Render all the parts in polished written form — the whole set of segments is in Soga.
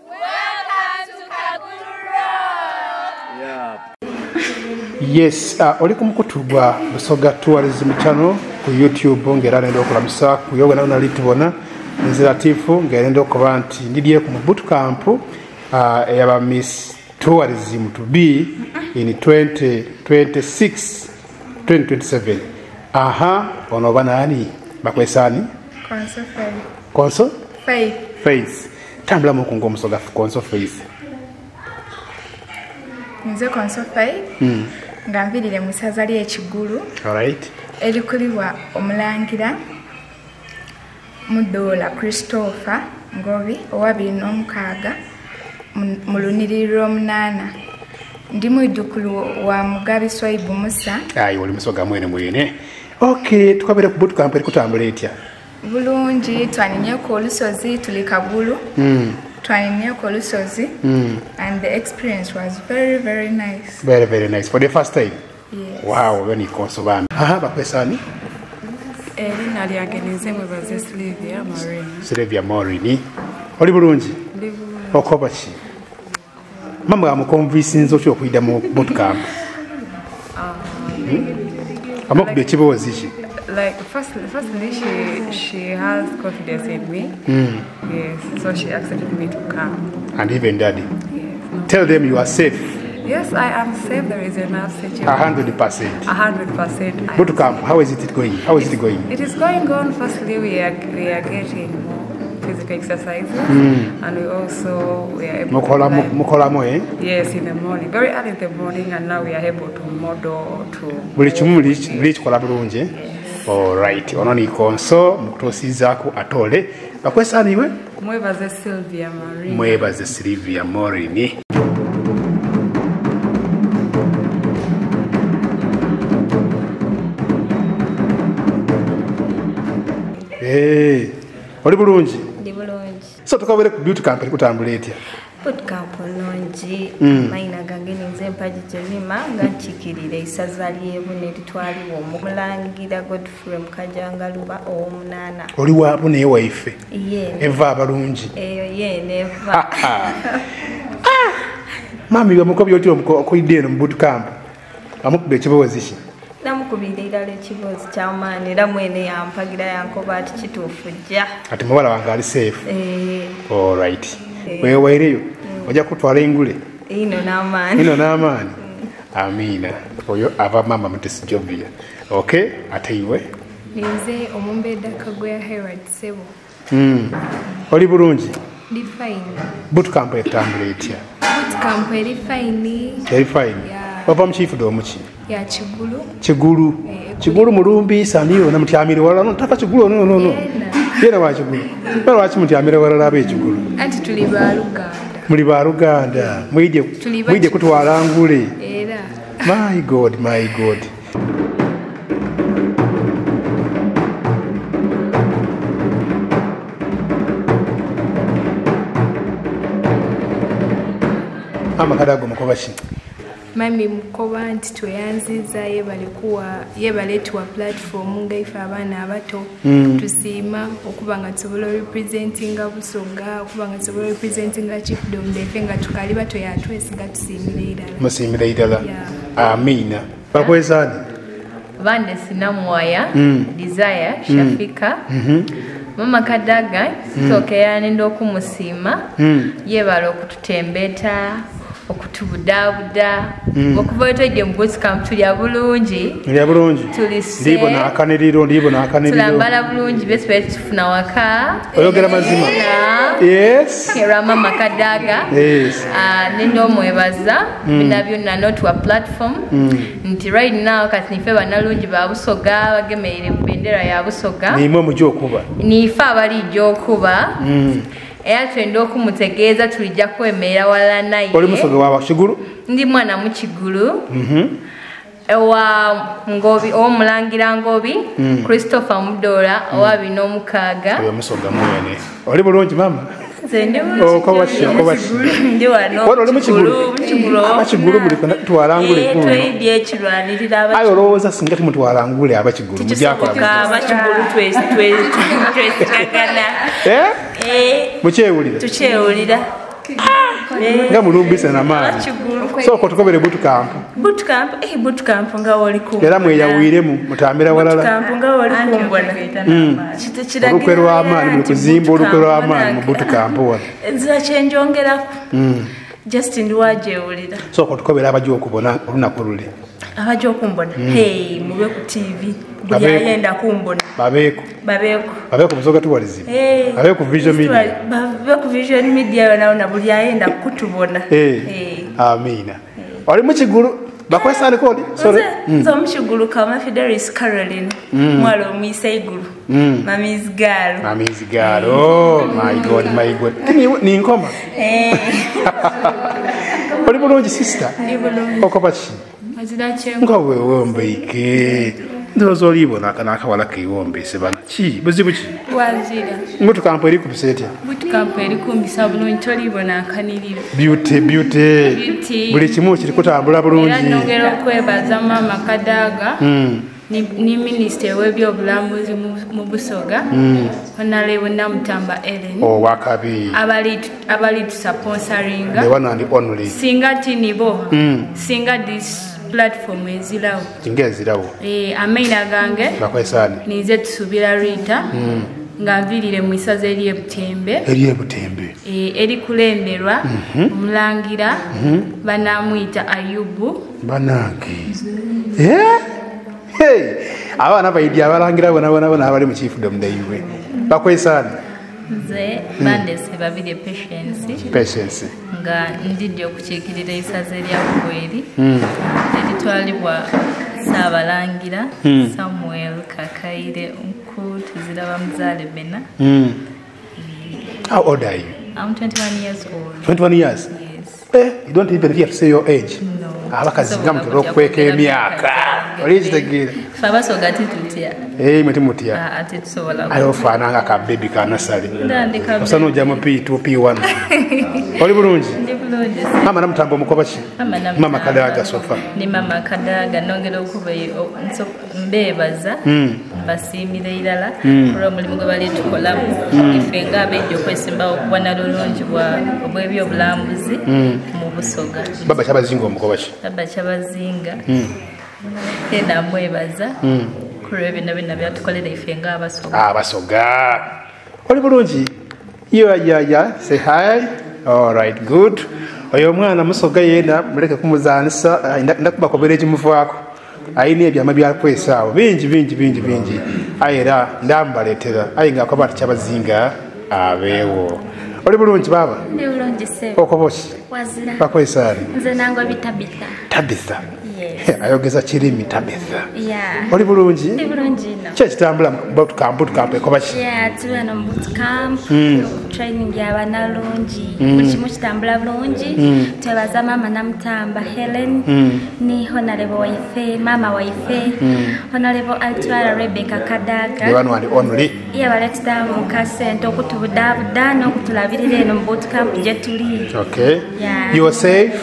Welcome to Kagulu Road. Yeah. Yes, uh, oli ku mukutu gwa Busoga Tourism Channel ku YouTube nga era nenda okulamusa ku yowe nawe nali tubona nze Latifu nga era nenda okuba nti ndidyeku mu bootcamp uh, eyaba Miss Tourism to be in 2026 2027. Aha, ono oba nani? Bakwesa ani? Konso Faith. Konso? Faith. Faith. Tambulamuku ng'omusoga Konso Faith. Nze Konso Faith mm. nga nviirire mu ssaza ly'e Kigulu Alright. erikulibwa Omulangira Mudoola Christopher Ngobi owabiri n'omukaaga mu lunhiriri lw'omunaana. Ndi mwidhukulu wa Mugabi Swaibu Musa. Aye oli musoga mwene mwene. Ok, tukabere ku bootcamp eri kutambula etya? Bulungi, twaninyeku olusozi tuli Kagulu. Twaninyeku olusozi and the experience was very very nice. Very very nice for the first time? Yes. Wow, oyo ni Konso bambi. Aha, bakwesa ani? Erina lyange ninze Mwebaze Sylvia Maureen. Sylvia Maureen. Oli bulungi? Ndi bulungi. Okoba ki? Mama wamukonvinsinze otya okwidha mu bootcamp? Amukubye ekiboozi ki? Like firstly, firstly she she has confidence in me. Yes, so she accepted me to come. And even daddy. Yes. Tell them you are safe. Yes, I am safe. There is enough security. 100%. 100%. I am Bootcamp, how is it going? How is it going? It is going on. Firstly, we are we are getting more physical exercises, and we also we are able to Mukolamu, learn. mukolamu eh? Yes, in the morning, very early in the morning, and now we are able to model to. Buli kimu muli kikola bulungi eh? Alright, ono ni Konso mukutuusizaaku atoole. Bakwesa niiwe? Mwebaze Sylvia Marie. Mwebaze Sylvia Maureen. Hey, oli bulungi? Ndi bulungi. So tukabere ku beauty camp eri kutambula etya? Bootcamp nnungi. Amaina gange ninze Mpagi Jemima nga nkiikirira eisaza ly'e Bune eritwalibwa Omulangira Godfrey Mukajangaluba ow'omunaana. Oli wa Bune ewaife? Ye. Eva abalungi. Eyo yeene eva. Mami wamukobye otya okwidha eno mu bootcamp? Wamukubye ekiboozi ki? Namukubira irala ekiboozi ky'amaani era mwene yampagira yankoba ati kituufu jja. Ati muwala wange ali safe. Eh. Alright. Wewaireyo ojja kutwala engule. Ino n'amaani. Ino n'amaani. Amiina. Oyo ava mama Mutesi Jovia. Okay, ate iwe? Ninze omumbedda Kagoya Herald Sebo. Oli bulungi? Ndi fine. Bootcamp etambula etya? Bootcamp eri fine. Eri fine. Yeah. Wava mu kifudo omuki? Ya Kigulu. Kigulu. Kigulu mulumbi saniyo na mutyamire walala no tafa Kigulu no no no. Yena wa Kigulu. Bala wa kimutyamire walala abe Kigulu. Anti tuli ba Luganda. Muli ba Luganda. Mwije mwije kutwala ngule. Era. My God, my God. Amakada ago mukoba ki? Mami mukoba nti tweyanziza yebale kuwa yebale tuwa platform nga ife abaana abato. Tusiima okuba nga tusobola representinga Busoga, okuba nga tusobola representinga chiefdom defe nga tukali bato yatwesiga tusiimira irala. Musiimira irala. Yeah. Amiina. Bakweza ani? Bande Sinamwaya, Desire, Shafika. Mama Kadaga, sitokera nenda okumusiima. Yebala okututembeta, okutubudaabuda. Okuva wetwedde mu bootcamp tulya bulungi. Tulya bulungi. Tuli se. Ndibona akaniriro, ndibona akaniriro. Tulambala bulungi bye tubeera tufuna waka. Oyogera mazima. Yes. Era Mama Kadaga. Yes. Nenda omwebaza bina byonna n'otuwa platform. Nti right now kati nife bannalungi ba Busoga bagemereire ku bendera ya Busoga. Niimwe mujja okuba. Niife abalijja okuba. Era twenda okumutegeeza tulijja kwemerera wala naye. Oli Musoga wa Kigulu? Ndi mwana mu Kigulu. Ewa Ngobi, ow'omulangira Ngobi, Christopher Mudola, owa bino omukaaga. Oyo Musoga mwene. Oli bulungi mama? Nze ndi Okoba ki? Okoba ki? Ndi wano. Wano oli mu Kigulu? Mu Kigulu. Abakigulu muli twalangule Eh, kuno. tweyidye ekirwanirira Aye Abakigulu. olowooza singa timutwalangule Abakigulu mujakola Tikisoboka Abakigulu twesigagana. Eh? Eh, Mukyewulira tukyewulira. Eh, nga mulumbise namaanyi. Abakigulu. Sooka otukobere bootcamp. Bootcamp, eh bootcamp nga woli kumbona. Era mweyawiremu mutambira walala. Bootcamp nga woli kumbona. Kiragira Olukwe lw'amaanyi muli nti kuzimba olukwe bootcamp lw'amaanyi mu banange. bootcamp wano. Nzira kyenjongeraku. Just ndi wagyewulira. Sooka otukobere abajja okubona olunaku luli. Abajja okumbona. Hey, mube ku TV. Buli Babeeko. ayenda kumbona. Babeeko. Babeeko. Babeeko Busoga Tourism. Hey. Babeeko Visual Media. Babe ku Visual Media yona yona buli ayenda kutubona. Eh. Hey. Amiina. Oli mu Kigulu bakwesa aliko oli? Sorry. Nze nze omukigulu Kama Fidelis Caroline. Mwalo omuyisa igulu. Mami's girl. Mami's girl. Oh my God, my God. Ni nkoma. Eh. Oli bulungi sister? Ndi bulungi. Okoba ki? Azira kyengu. Nga weewombeike. Ndowooza oliibona aka n'akawala keewombeese bana. Ki? Buzibu ki? Wazira. Bootcamp eri kubisa etya? Bootcamp eri kumbisa bulungi toliibona akaniriro. Beauty, beauty. Beauty. Buli kimu kiri kutambula Era bulungi. nongera okwebaza maama Kadaga ni minisita ow'ebyobulambuzi mu Busoga Honorable Namutamba Ellen Owakabi. abali tusponsoringa The one and only. singa tinibo singa this platform ezirawo. Singa ezirawo. Eh, amaina gange Bakwesaani. ninze Tusubira Rita nga nviirire mu isaza ery'Ebutembe Ery'Ebutembe. Erikulemberwa omulangira banamuyita Ayubu. Banange. Eh? Hey! Abaana baidi abalangira bona bona bona abali mu chiefdom ndaiwe. Bakwesaani. Nze bandese Babirye Patience. Patience. Nga ndidde okukiikirira isaza erya Bugweri eritwalibwa Ssaabalangira Samuel Kakaire Nkutuzira Bamuzaale Bena. How old are you? I'm 21 years old. 21 years? Yes. Eh, you don't even fear to say your age. No. Abakazi nga mutera okweka emyaka. Oli kitegeera. Ffe abasoga titutya. Eh, mwe timutya. Ah, tetusobola. Aye ofaananga ka baby ka nasale. Ndandika Osana ojja mu P2 P1. Oli bulungi? Ndi bulungi. Mama Namutamba omukoba ki? Mama Namutamba. Mama Kadaga sofa. Ni Mama Kadaga nongera okuba mbeebaza mbasiimira irala olw'omulimu gwe bali tukolamu ife ng'abejja okwesimbawo okuba lulungi obw'ebyobulambuzi mu Busoga. Baba Kyabazinga omukoba ki? Baba Kyabazinga ena mwebaza ku lw'ebyo byonna byatukolera ife ng'abasoga. Abasoga. Oli bulungi? Yeah, yeah, yeah. Say hi. All right, good. Oyo omwana musoga yena muleke kumuzaanisa ndakubakobera ekimuvaako. Ayina ebyama byakwesa awo bingi bingi bingi bingi. Aye era ndambaleetera aye ng'akoba ati Kyabazinga abeewo. Oli bulungi baaba? Ndi bulungi ssebo. Okoba ki? Wazira. Bakwesaani? Nze nangobi Tabitha. Tabitha. Yes. Ayogeza kirimi Tabitha. Yeah. Oli bulungi? Ndi bulungi nno. Ki ekitambula mu bootcamp bootcamp ekoba ki? Yeah, tuli wano mu bootcamp, training y'abanalungi. Buli kimu kitambula bulungi. Twebaza maama Namutamba Helen ni Honorable waife, maama waife, Honorable Altwala Rebecca Kadaga. The one and only. Ye baleetera mu kasente okutubudaabuda n'okutulabirira eno mu bootcamp gye tuli. Okay. Yeah. You are safe?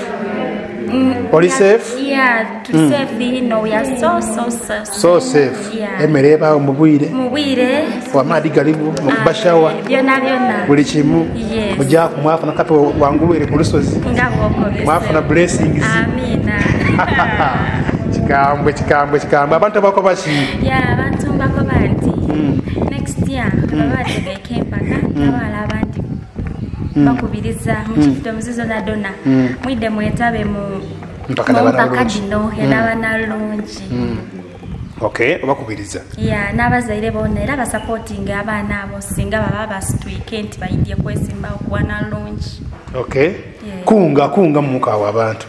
Oli safe? Yeah, tuli safe ino. We are so so so So safe. Yeah. Emmere ebaawo mu bwire. Mu bwire. Amaadhi galiwo mu kubashawa. Byonna byonna. Buli kimu. Yes. Mujja mwafuna kape wangulu ere ku lusozi. Nga bw'okobese. Mwafuna blessings. Amiina. Kikambwe kikambwe kikambwe. Abantu abakoba ki? Yeah, abantu mbakoba nti next year baba bategeka empaka n'abalala abandi bakubiriza mu kifo muzizo na donna mwidde mwetabe mu Mpaka n'abaana mpaka bulungi. gino ed'abanalungi. Okay, obakubiriza. Yeah, n'abazaire bonna era basapootinga abaana abo singa baba basitwike nti bayidye kwesimbawo okuba nalungi. Okay. Yeah. Kunga kunga mumuka abantu.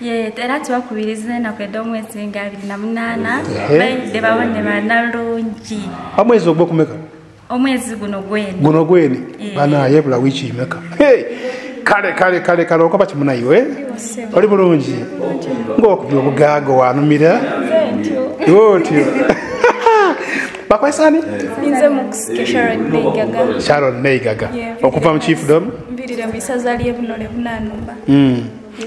Yeah, era tubakubiriza ennaku ed'omwezi nga 28 Ehe. bayidde babone banalungi. Omwezi ogwo kumeka? Omwezi guno gwene. Guno gwene. Yeah. Bana yebula wiiki imeka. Hey! Kale kale kale kale okoba kimunayiwe. Oli bulungi. Ng'okubya obugaago wanumira. Otyo. Bakwesa Okwesani? Ninze Mukusike Sharon Neigaga. Sharon Neigaga. Yeah. Okuva mu chiefdom? Nvirire mu isaza ly'e Bunole Bunanumba.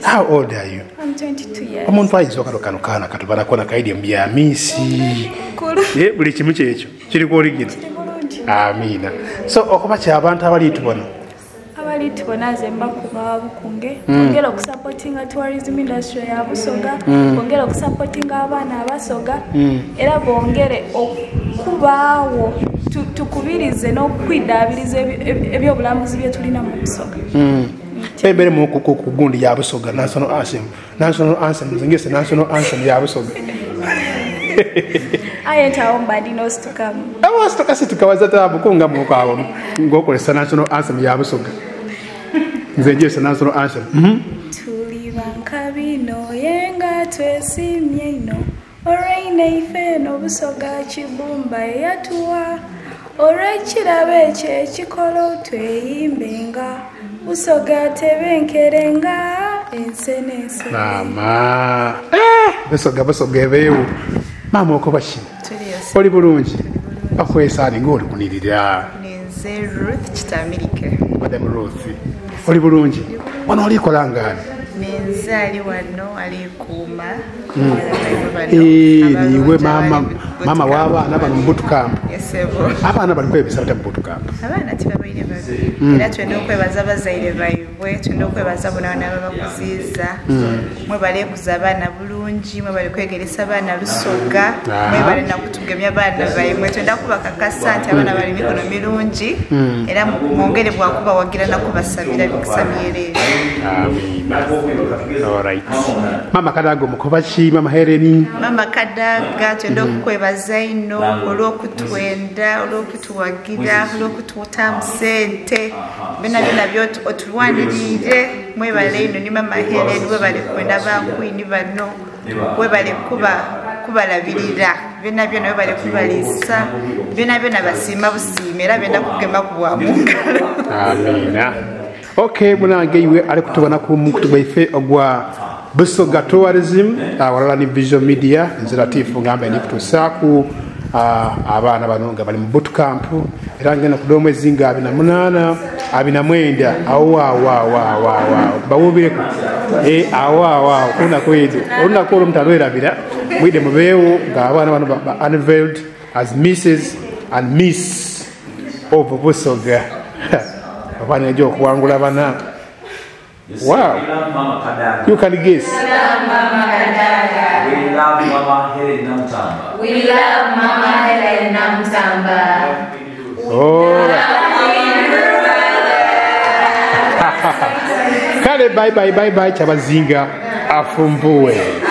How old are you? I'm 22 years. Omuntu ayinza okalo kano kaana katubala kona kaidye mu bya miisi. Kulu. Eh, buli kimu kyekyo kiri ku original. Bulungi. Amiina. So okuba kya abantu abali tubona. Abali tubona nze mbakuba bukunge. Bongere okusupportinga tourism industry ya Busoga. Bongere okusupportinga abaana abasoga. Era bongere okubaawo tukubirize n'okwidaabiriza ebyobulambuzi bye tulina mu Busoga. Embere mu ku gundi ya Busoga national anthem. National anthem nze ngese national anthem ya Busoga. Aye ntawo mbadde n'ositukamu. Awo situka situka wazata bukunga mu kwawo ngokolesa national anthem ya Busoga. Nze ngese national anthem. Tuli bankabino yenga twesimye ino olweine ife n'obusoga kibumba eyatuwa olw'ekirabo ekyo ekikolo tweyimbenga Busoga tebenkerenga ense n'ense. Mama. Busoga Busoga ebeewo. Maama okoba ki? Oli bulungi. Bakwesaani ng'oli kunirira. Ninze Ruth Kitamirike. Madam Ruth. Oli bulungi. Wano olikola ngaani? Ninze ali wano alikuuma. Eh, niwe mama mama w'abaana bano mu bootcamp. Yesebo. Abaana bali kwebisa batya mu bootcamp? Abaana tibabaire babi. Era twenda okwebaza abazaire baibwe, twenda okwebaza bona bana ababakuziiza. Mwebale kuza abaana bulungi, mwebale kwegeresa abaana Lusoga, mwebale nakutugemya abaana baimwe. Twenda kubakakasa nti abaana bali mikono mirungi, era mwongere bwakubawagira nakubasabira mikisa myereere. Amiina. Alright. Mama Kadaga omukoba ki Mama Helen? Mama Kadaga twenda okukwebaza ino olw'okutwenda, olw'okutuwagira, olw'okututa sente byona byona otulwaniriire. Mwebale ino ni Mama Helen, webale kwenda bakwini bano, webale kubalabirira byona byona, webale kubaliisa byona byona, basiima busiima era benda kugema ku bwa mungalo. Amiina. Okay, munange iwe ali kutubona ku mukutu gwaife ogwa Busoga Tourism awalala ni Visual Media. Nze Latifu ngamba ndi kutusaaku abaana bano nga bali mu bootcamp era ngenda kuda omwezi nga 28 29 awo awo awo awo awo bawubireku awo awo awo olunaku edo olunaku olwo mutalwerabira mwide mubeewo nga abaana bano ba unveiled as Mrs and Miss of Busoga. Abaana ejja okuwangula bana. Wow. You can guess. We love Mama Kadaga. We love Mama Helen Namutamba. We love Mama Helen Namutamba. All right. Kale bye bye bye bye Kyabazinga afumbuwe.